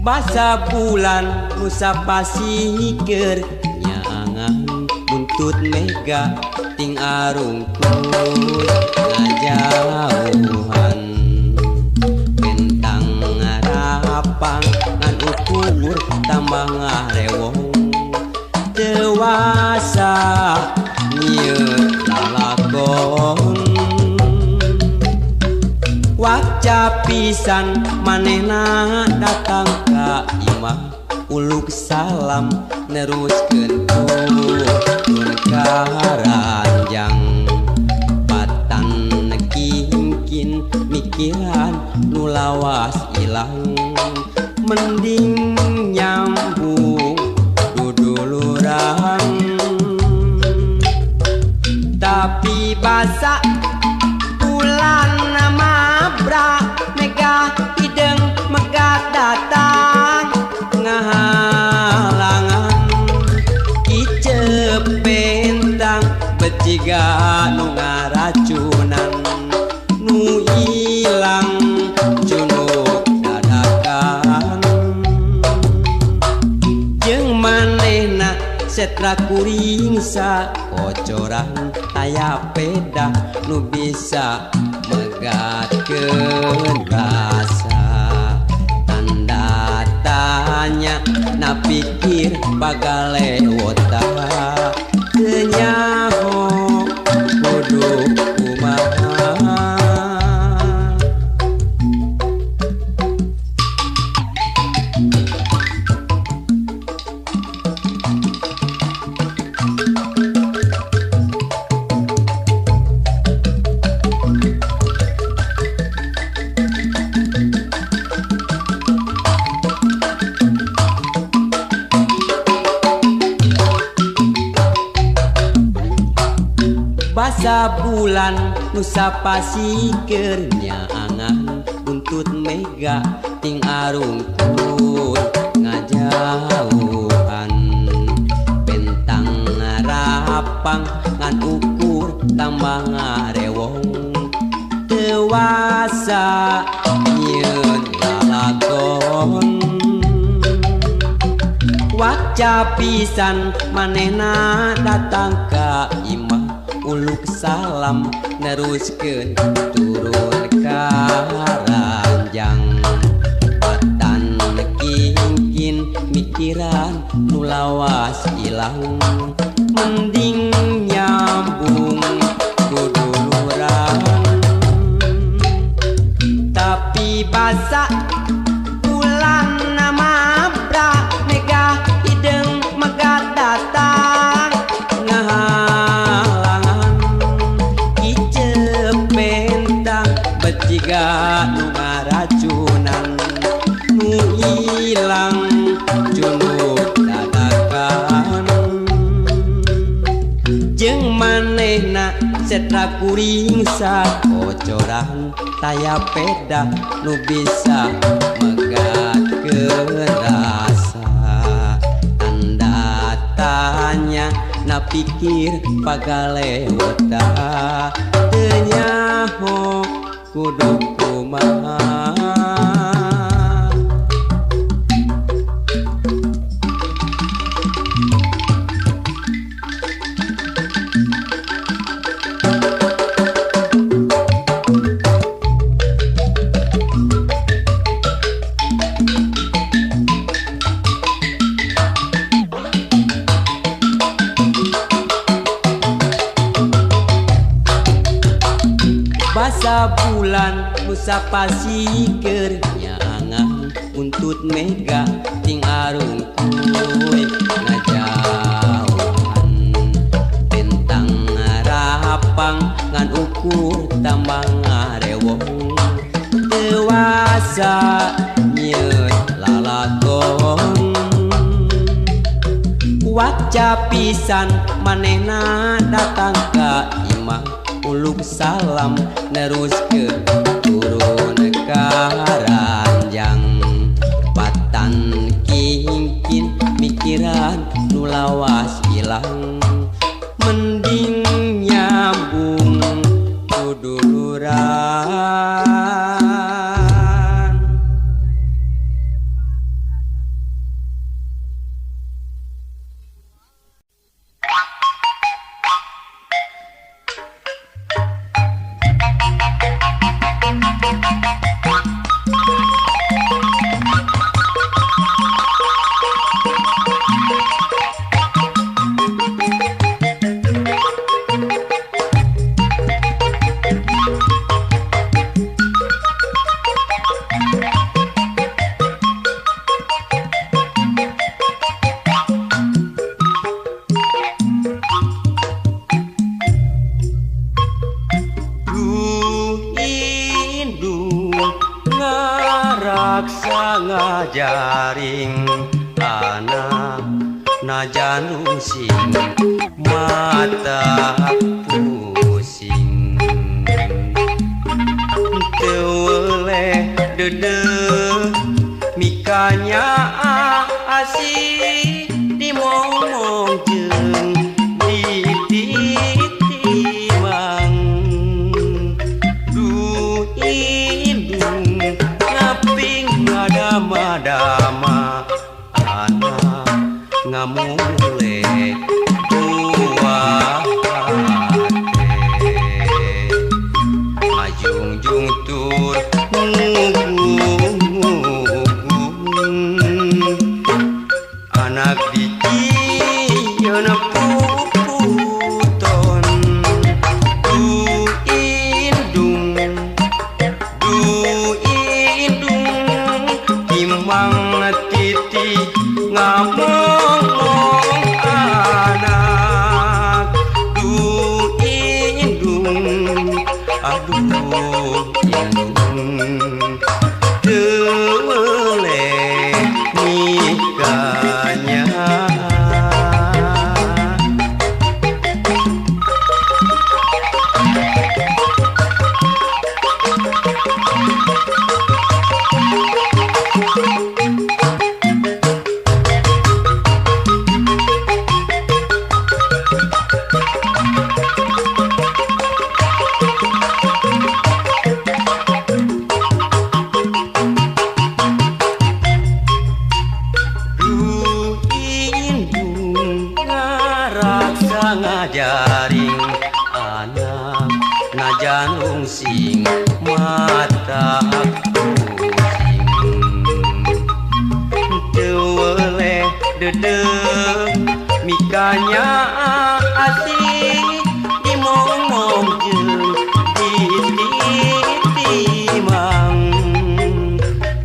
Basa bulan nusa pasikeun nyaangan buntut mega ting arungkut ngajauhan bentang ngarapang ngan ukur tambah ngarewong dewasa nyieun lalakon waca pisan manehna datang ka imah uluk salam neruskeun turun ka ranjang patan kingkin mikiran nu lawas ilang mending nyambung duduluran tapi basa bulan mabra mega hideng megat datang ngahalangan kicep bentang beciga nu ngaracunan nu ilang cunuk dadakan jeung manehna setra kuring sakocoran aya peda nu bisa megatkeun rasa tanda tanya na pikir pagalewota teu nyaho kudu kumaha. Basa bulan nusa pasikeun nyaangan buntut mega ting arungkut ngajauhan bentang ngarapang ngan ukur tambah ngarewong dewasa nyieun lalakon waca pisan manehna datang ka imah uluk salam neruskeun turun ka ranjang patan kingkin mikiran nu lawas ilang mending nyambung duduluran tapi basa bulan mabra mega hideng megat datang ngahalangan kicep bentang beciga nu ngaracunan nu ilang cunuk dadakan jeung manehna setra kuring sakocoran taya peda nu bisa megatkeun rasa tanda tanya na pikir pagalewota teu nyaho kudu kumaha. Basa bulan nusa pasikeun nyaangan buntut mega ting arungkuy ngajauhan bentang ngarapang ngan ukur tambah ngarewong dewasa nyieun lalakon waca pisan manehna datang ka imah uluk salam neruskeun turun ka ranjang patan kingkin mikiran nu lawas ilang mending nyambung duduluran. Ngaraksa ngajaring anak najan rungsing mata pusing teu weleh deudeuh mikanya asih dimomong jeung dititimang duh indung ngaping ngadama-dama anak ngamule buah hate ngajungjung tur ngugung anak dijieun puputon duh indung timang titi ngamong anak duh indung aduh indung teu weleh nikahnya. Duh indung ngaraksa ngajaring anak najan rungsing mata pusing teu weleh deudeuh mikanya asih dimomong jeung dititimang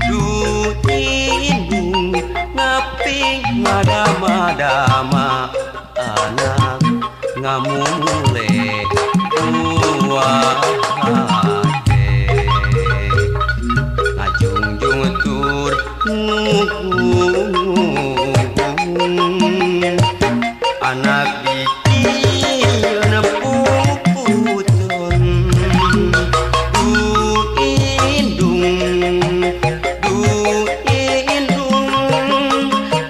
duh indung ngaping ngadama-dama anak ngamumule buah hate ngajungjung tur ngugung anak dijieun puputon duh indung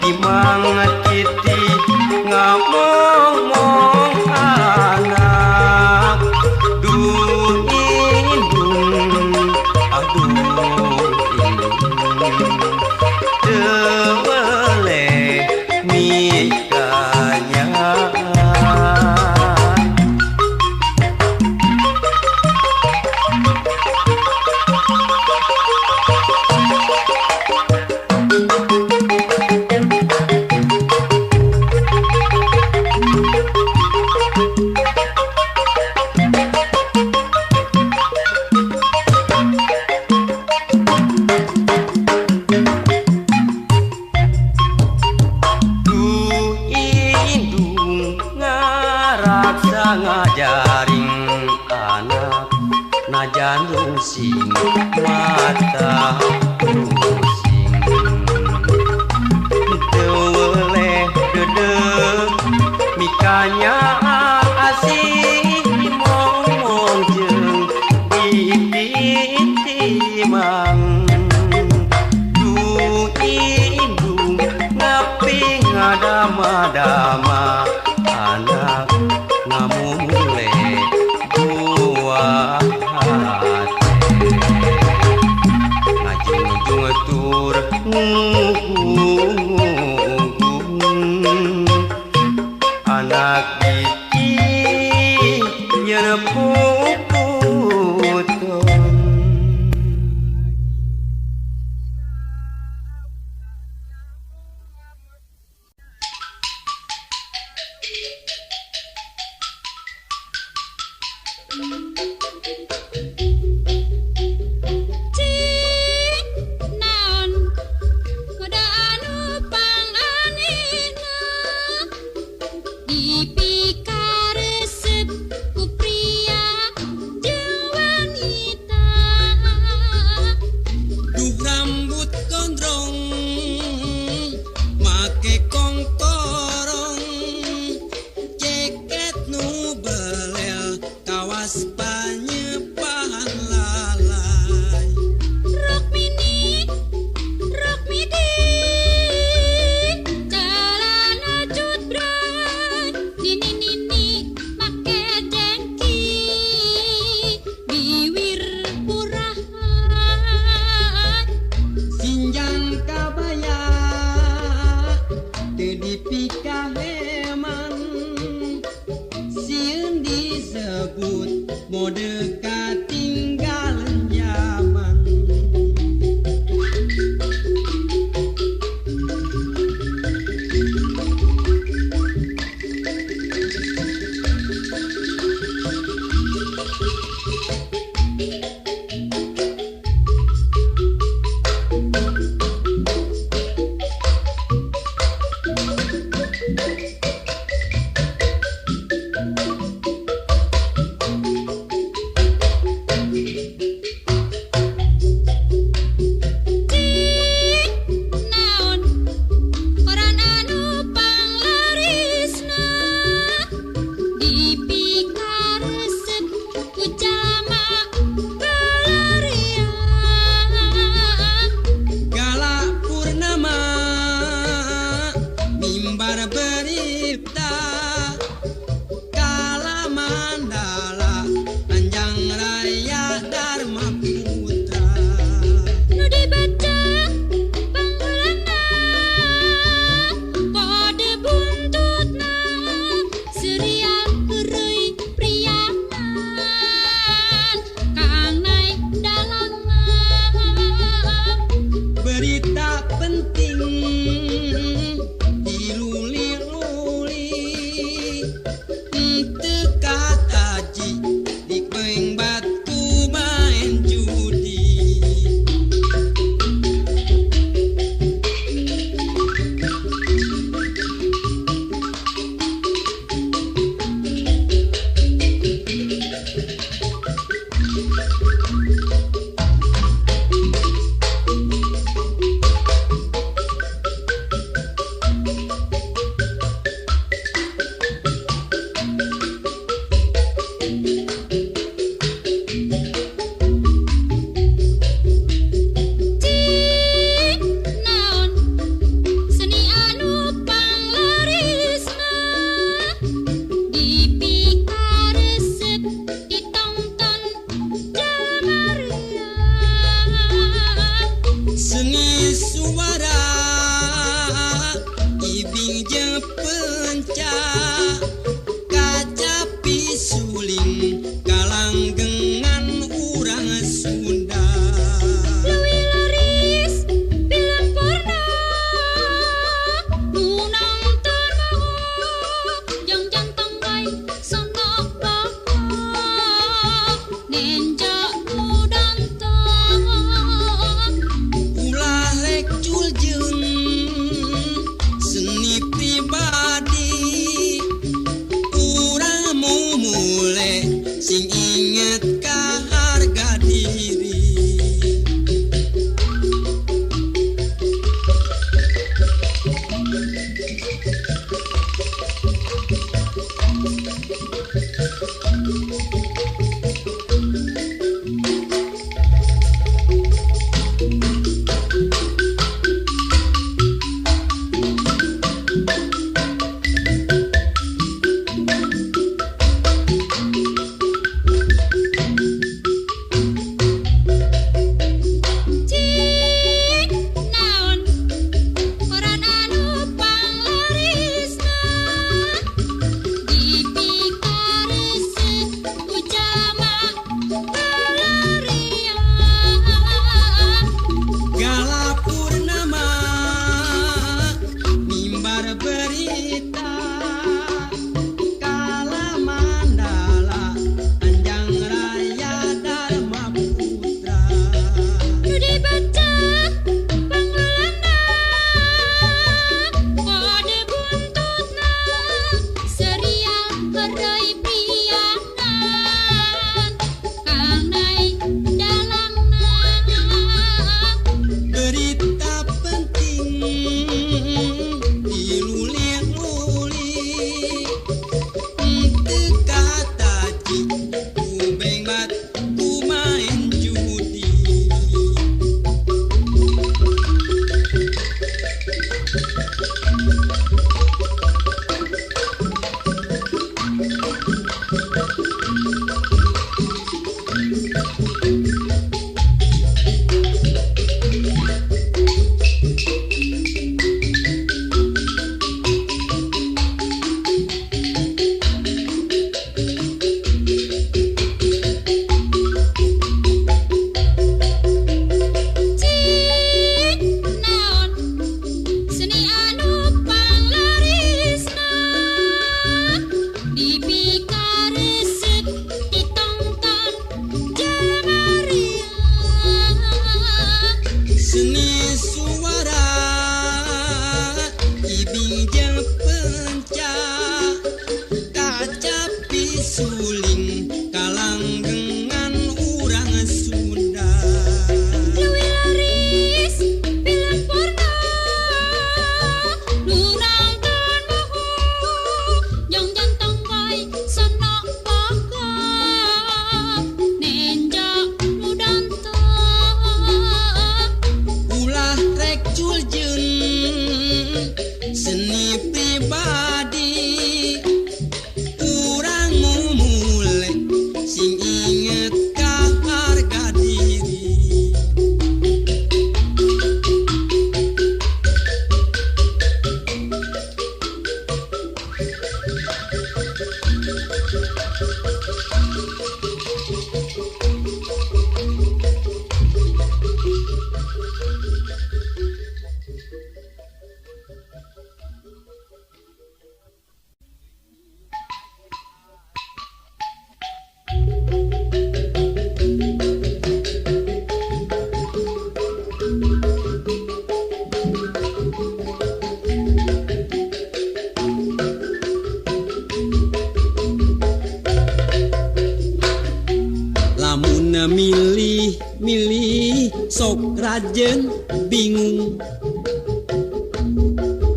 timang titi ngamong anak duh indung aduh indung teu weleh mikanya. Duh indung ngaraksa ngajaring anak najan rungsing mata pusing teu weleh deudeuh mikanya asih dimomong jeung dititimang duh indung ngaping ngadama-dama anak ngamumule buah hate ngajungjung tur ngugung anak dijieun puputon. Cik naon kuda Rek culjeun seni pribadi urang mumule sing inget ka harga diri. Lamun milih-milih sok rajen bingung,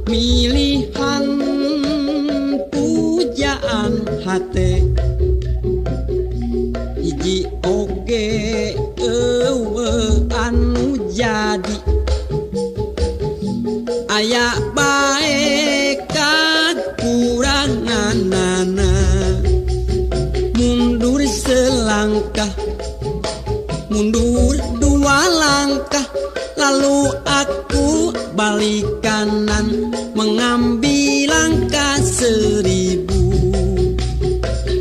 milihan pujaan hate hiji oge eueuh anu jadi aya bae kakuranganana. Mundur selangkah, mundur dua langkah, lalu aku balik kanan mengambil langkah 1000.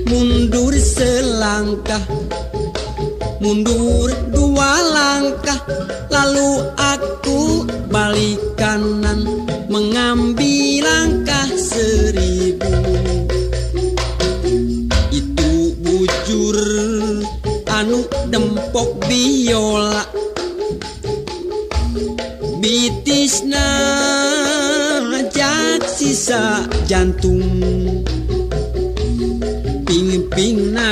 Mundur selangkah, mundur dua langkah, lalu aku balik kanan mengambil langkah 1000. Itu bujur anu dempok biola, bitisna jak sisa jantung, ping-pingna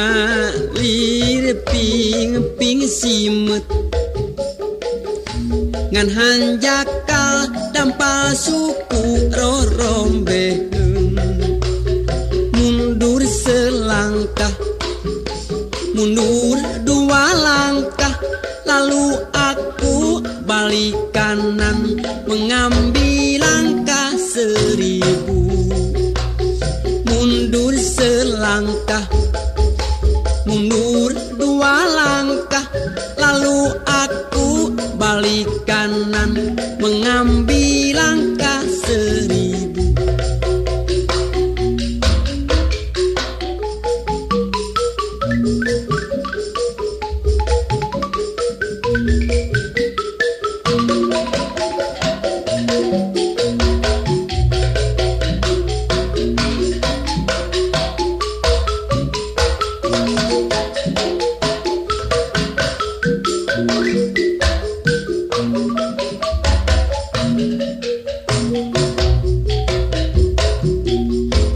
lir ping-ping simet, ngan hanjakal dampal suku rorombeheun. Mundur selangkah, mundur dua langkah, lalu aku balik kanan mengambil langkah 1000. Mundur selangkah, mundur dua langkah, lalu aku balik kanan mengambil langkah 1000.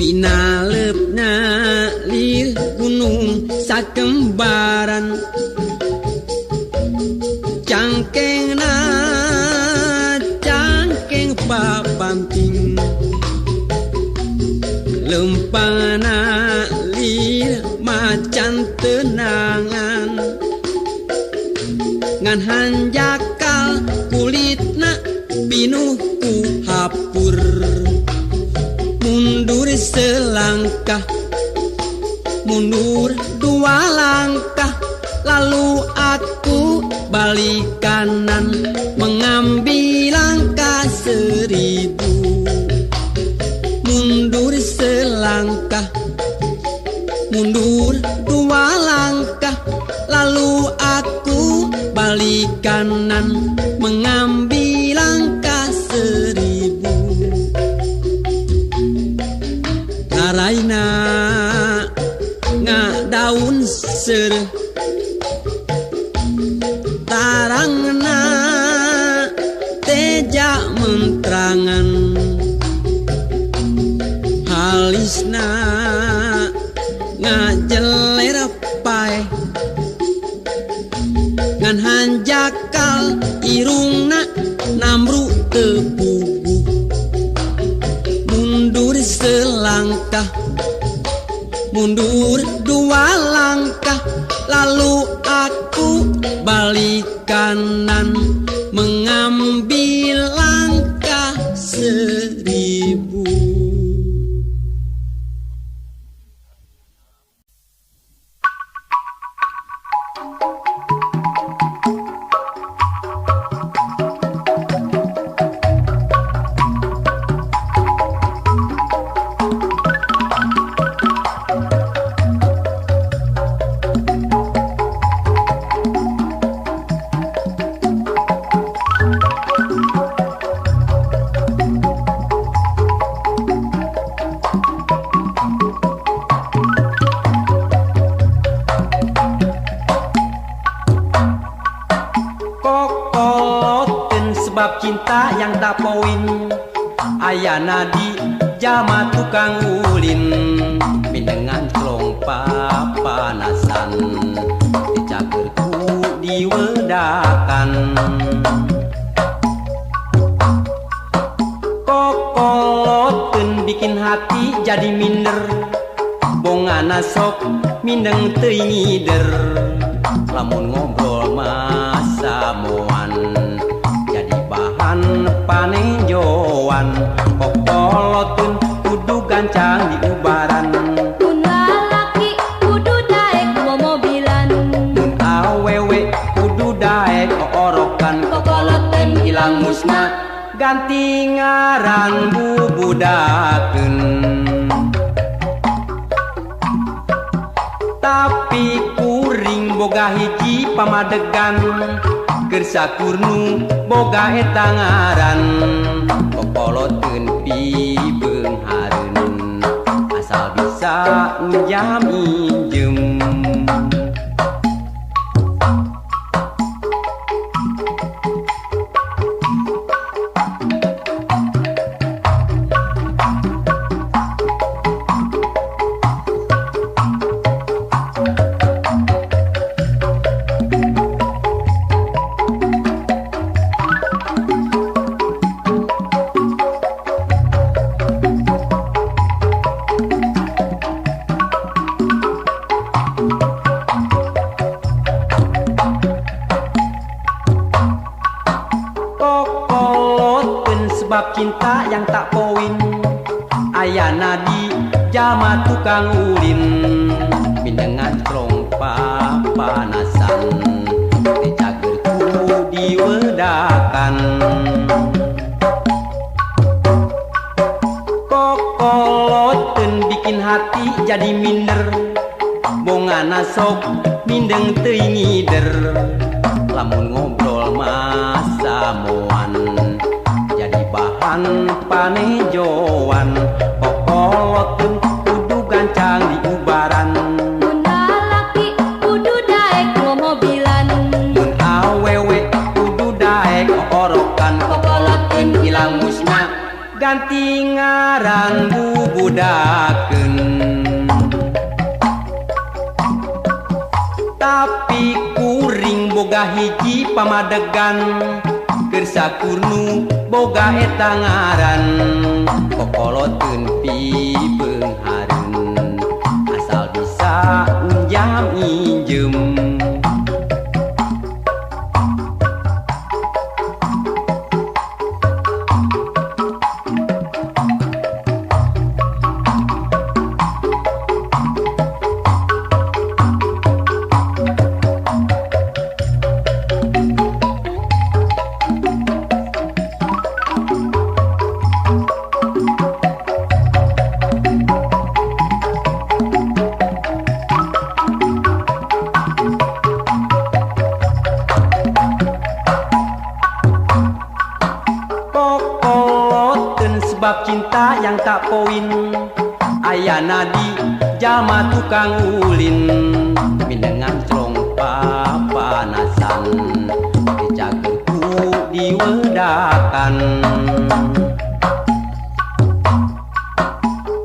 Pinalepna lir gunung sakembaran, cangkengna cangkeng papanting, lempangna lir macan tenangan, ngan hanjakal kulitna pinuh ku hapur. Mundur selangkah, mundur dua langkah, lalu aku balik kanan mengambil langkah 1000. Mundur selangkah, mundur dua langkah, lalu aku balik kanan mengambil langkah 1000. Taraina ngadaun seureuh, tarangna teja mentrangan, halisna ngajeler paeh, ngan hanjakal irungna namru teu puguh. Mundur selangkah, mundur dua langkah, lalu aku balik kanan mengambil sebab cinta yang tak poin. Ayana di jalma tukang ulin mindengan clong papanasan dicager ku diwedakan. Kokoloteun bikin hati jadi minder, bongana sok mindeng teuing ngider. Lamun ngobrol masamuan jadi bahan panenjoan. Kokoloteun kudu gancang diubaran. Mun lalaki kudu daek momobilan, mun awewe kudu daek oorokan. Kokoloteun ilang musna ganti ngaran bubudakeun. Tapi kuring boga hiji pamadegan, keur sakurnu boga eta ngaran. Kokoloteun pibeunghareun asal bisa njam injem. Kokoloteun sebab cinta yang tak poin. Ayana di jalma tukang ulin mindengan clong papanasan dicager ku diwedakan. Kokoloteun bikin hati jadi minder, bongana sok mindeng teuing ngider. Lamun ngobrol masamuan jadi bahan panejoan. Kokoloteun kudu gancang diubaran, mun lalaki kudu daek momobilan, mun awewe kudu daek oorokan. Kokoloteun ilang musna ganti ngaran bubudakeun. Tapi kuring boga hiji pamadegan, keur sakurnu boga eta ngaran. Kokoloteun pibeunghareun asal bisa njam injem. Kokoloteun sebab cinta yang tak poin. Ayana di jalma tukang ulin mindengan clong papanasan dicager ku diwedakan.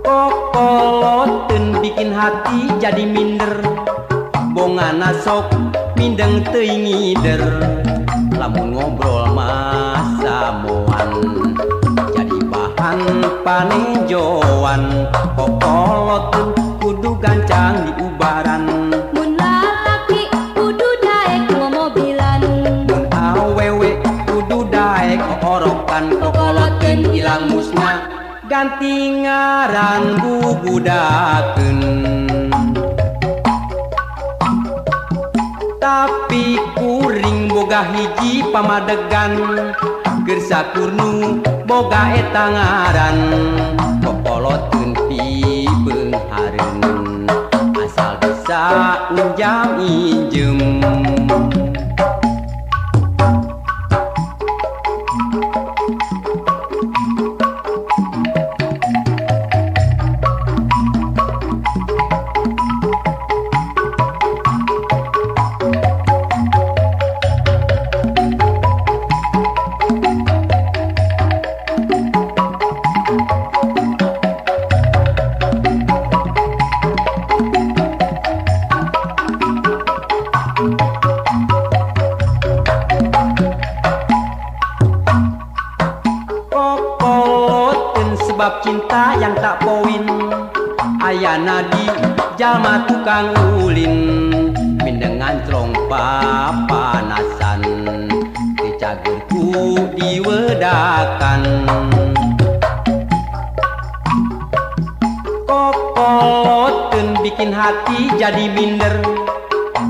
Kokoloteun bikin hati jadi minder, bongana sok mindeng teuing ngider. Lamun ngobrol masamuan jadi bahan panenjoan. Kokoloteun kudu gancang diubaran, mun lalaki kudu daek momobilan, mun awewe kudu daek oorokan. Kokoloteun ilang musna ganti ngaran bubudakeun. Tapi kuring boga hiji pamadegan, keur sakurnu boga eta ngaran. Kokoloteun pibeunghareun asal bisa njam injem. Sebab cinta yang tak poin ayana di jalma tukang ulin. Mindengan trong papanasan teu cager ku diwedakan. Kokoloteun bikin hati jadi minder,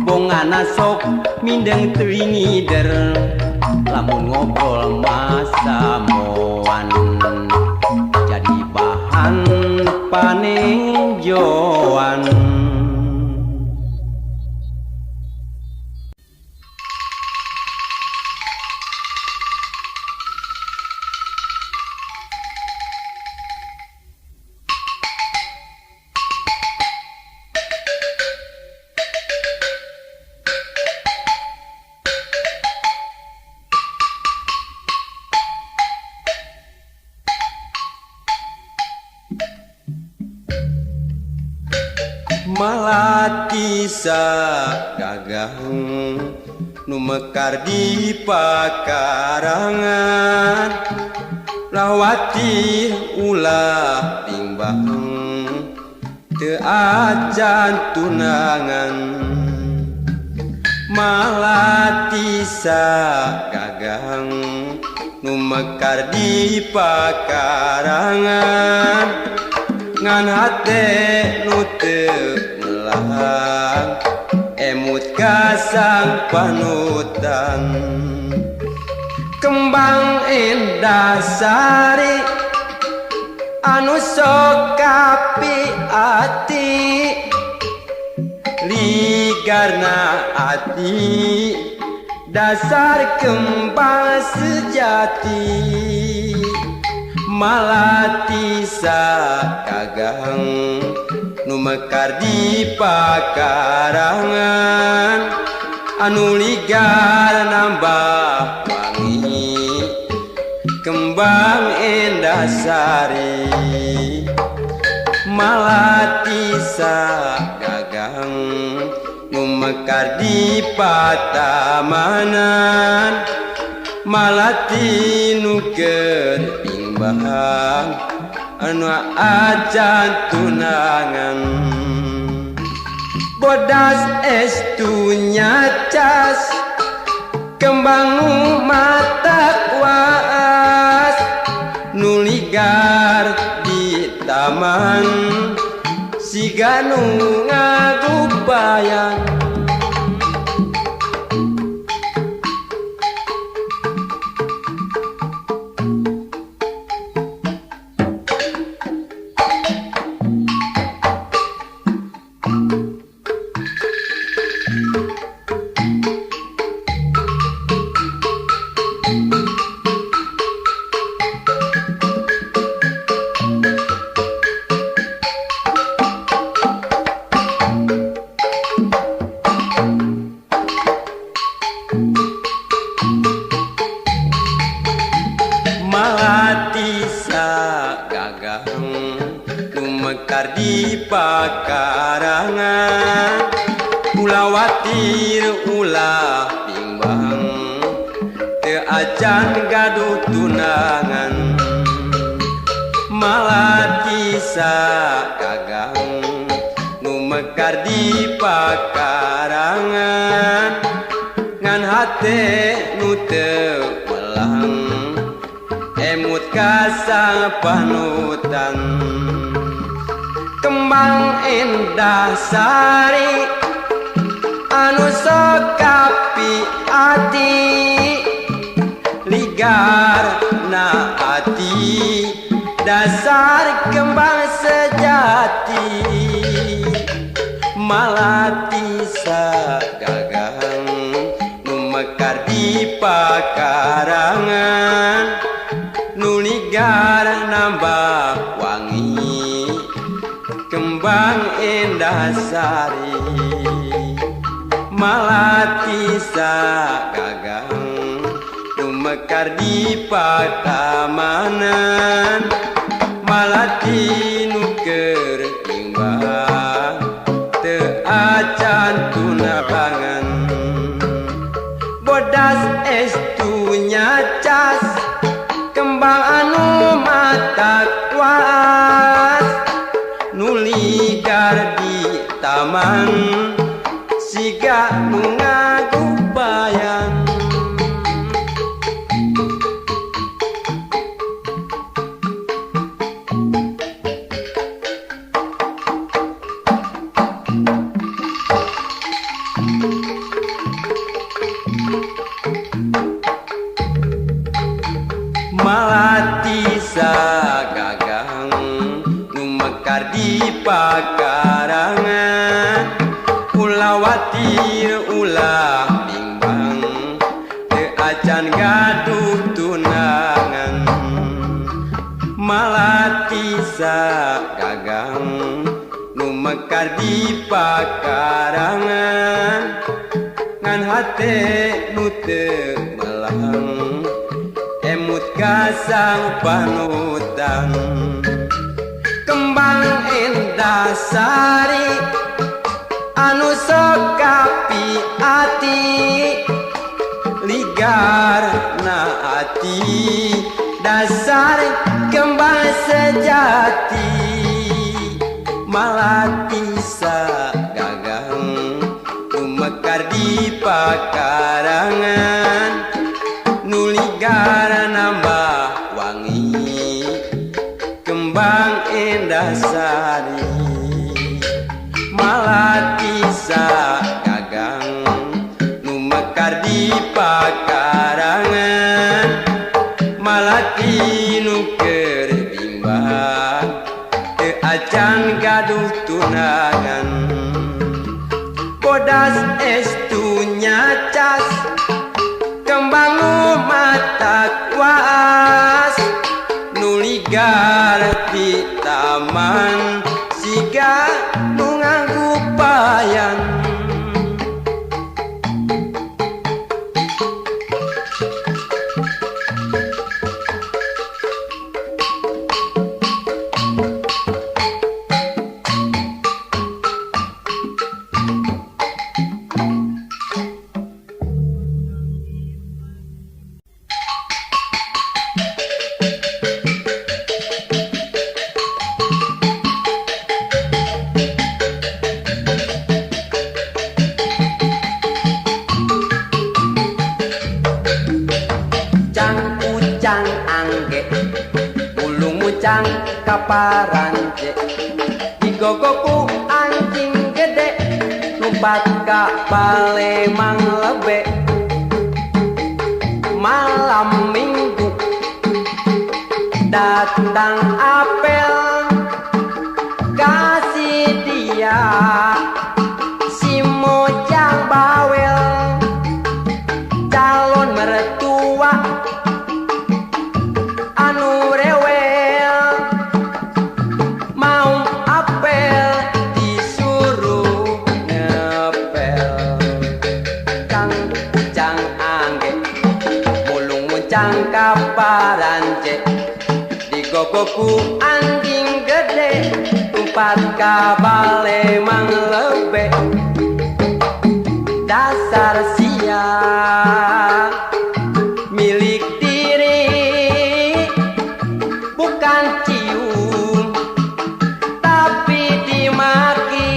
bongana sok mindeng teuing ngider. Lamun ngobrol masamoan jadi bahan panenjoan. Malatisa gagang nu mekar di pakarangan, lawati ulah timbang teu acan tunangan. Malatisa gagang nu mekar di pakarangan, ngan hate nu teu melang emut ka sang panutan. Kembang endah sari anu sok kapi ati, ligarna ati dasar kembang sejati. Malatisa kagang nu mekar di pakarangan, anu ligar nambah wangi kembang endah sari. Malatisa gagang nu mekar di patamanan, malati nu keur bimbang anu acan tunangan. Bodas estu nyacas kembang nu mata waas, nu ligar di taman siga nu ngagubayan. Malatisa gagang nu mekar di pakarangan, ulah watir ulah bimbang teu acan gaduh tunangan. Malatisa gagang nu mekar di pakarangan, ngan hate nu teu melang emut ka sang panutan. Kembang endah sari anu sok kapi ati, ligar na ati dasar kembang sejati. Malatisa gagang nu mekar di pakarangan, nu ligar nambah wangi kembang endah sari. Malatisa gagang nu mekar di patamanan, malati nu keur timbang teu acan tunangan. Bodas estu nyacas kembang anu matak waas nuligar di taman siga nu ngagubayan. Malati sagagang nu mekar di pakarangan, ulah watir ulah bimbang teu acan gaduh tunangan. Malati sagagang nu mekar di pakarangan, ngan hate nu teu melang emut kasang panutan. Kembang endah sari anu sok kapi ati, ligar na ati dasar kembang sejati. Malati sagagang nu mekar di pakarangan, nuligar nambah wangi kembang endah sari. Malati sagagang nu mekar di pakarangan, malati nu keur bimbang teu acan gaduh tunangan. Bodas estu nyacas kembang nu matak waas, nuligar di taman siga nu ngagupayan. Kaparanje digogoku anjing gede lumpat ka Palembang lebe. Malam minggu datang apel kasih dia si mojang bawel, calon mertua anu rewel, mau apel disuruh ngepel. Cang cang angge mulung muncang kaparanje digogoku anjing gede tumpat ka Balemang lebe. Dasar sia milik diri bukan cium tapi dimaki.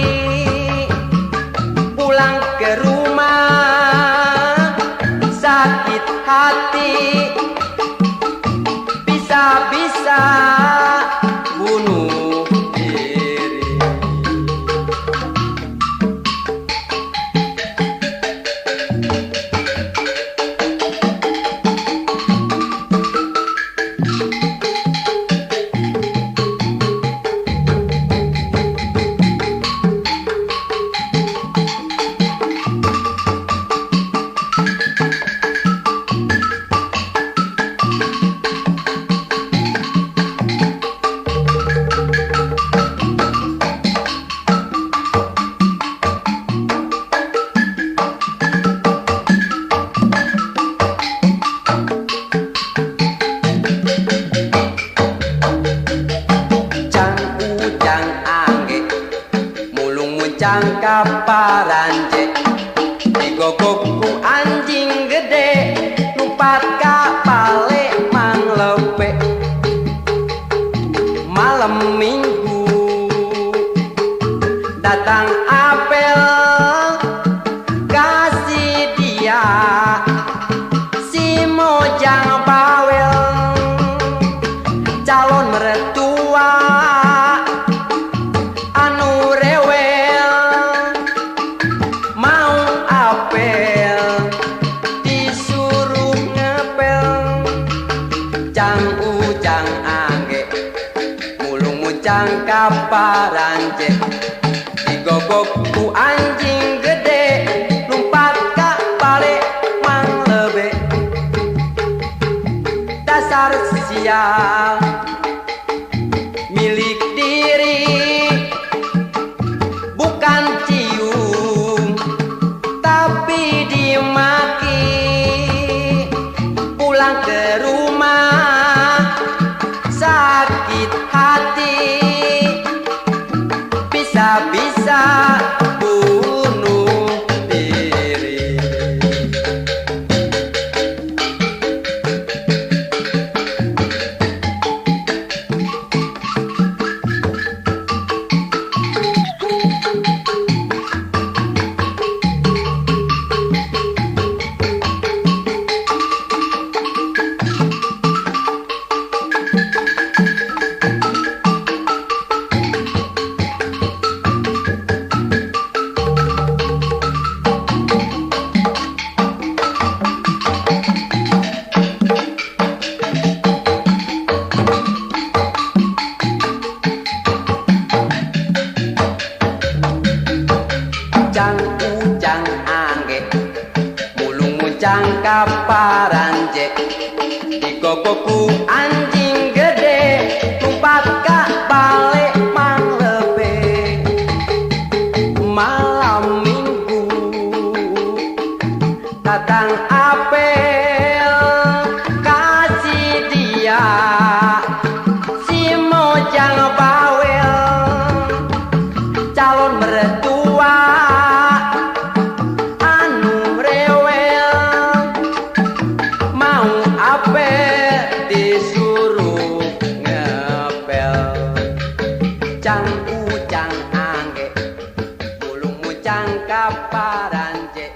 Pulang ke rumah sakit hati, bisa-bisa bunuh diri. Muncang kaparanje digogok ku anjing gede lumpat ka Palembang lebe. Muncang ujang angge, mulung muncang ka paranje. Digogok ku anjing gede, lumpat ka bale manglebe. Dasar sial milik diri, bukan cium tapi dimaki. Pulang ke rumah sakit hati, bisa-bisa bunuh diri. Ujang ujang angge, mulung muncang ka paranje. Digogok ku anjing gede, tumpat ka bale manglebe. Malam minggu datang apel, kasih dia si mojang bawel. Calon mertua anu rewel, mau apel disuruh ngepel. Cang ujang angge, mulung muncang ka paranje.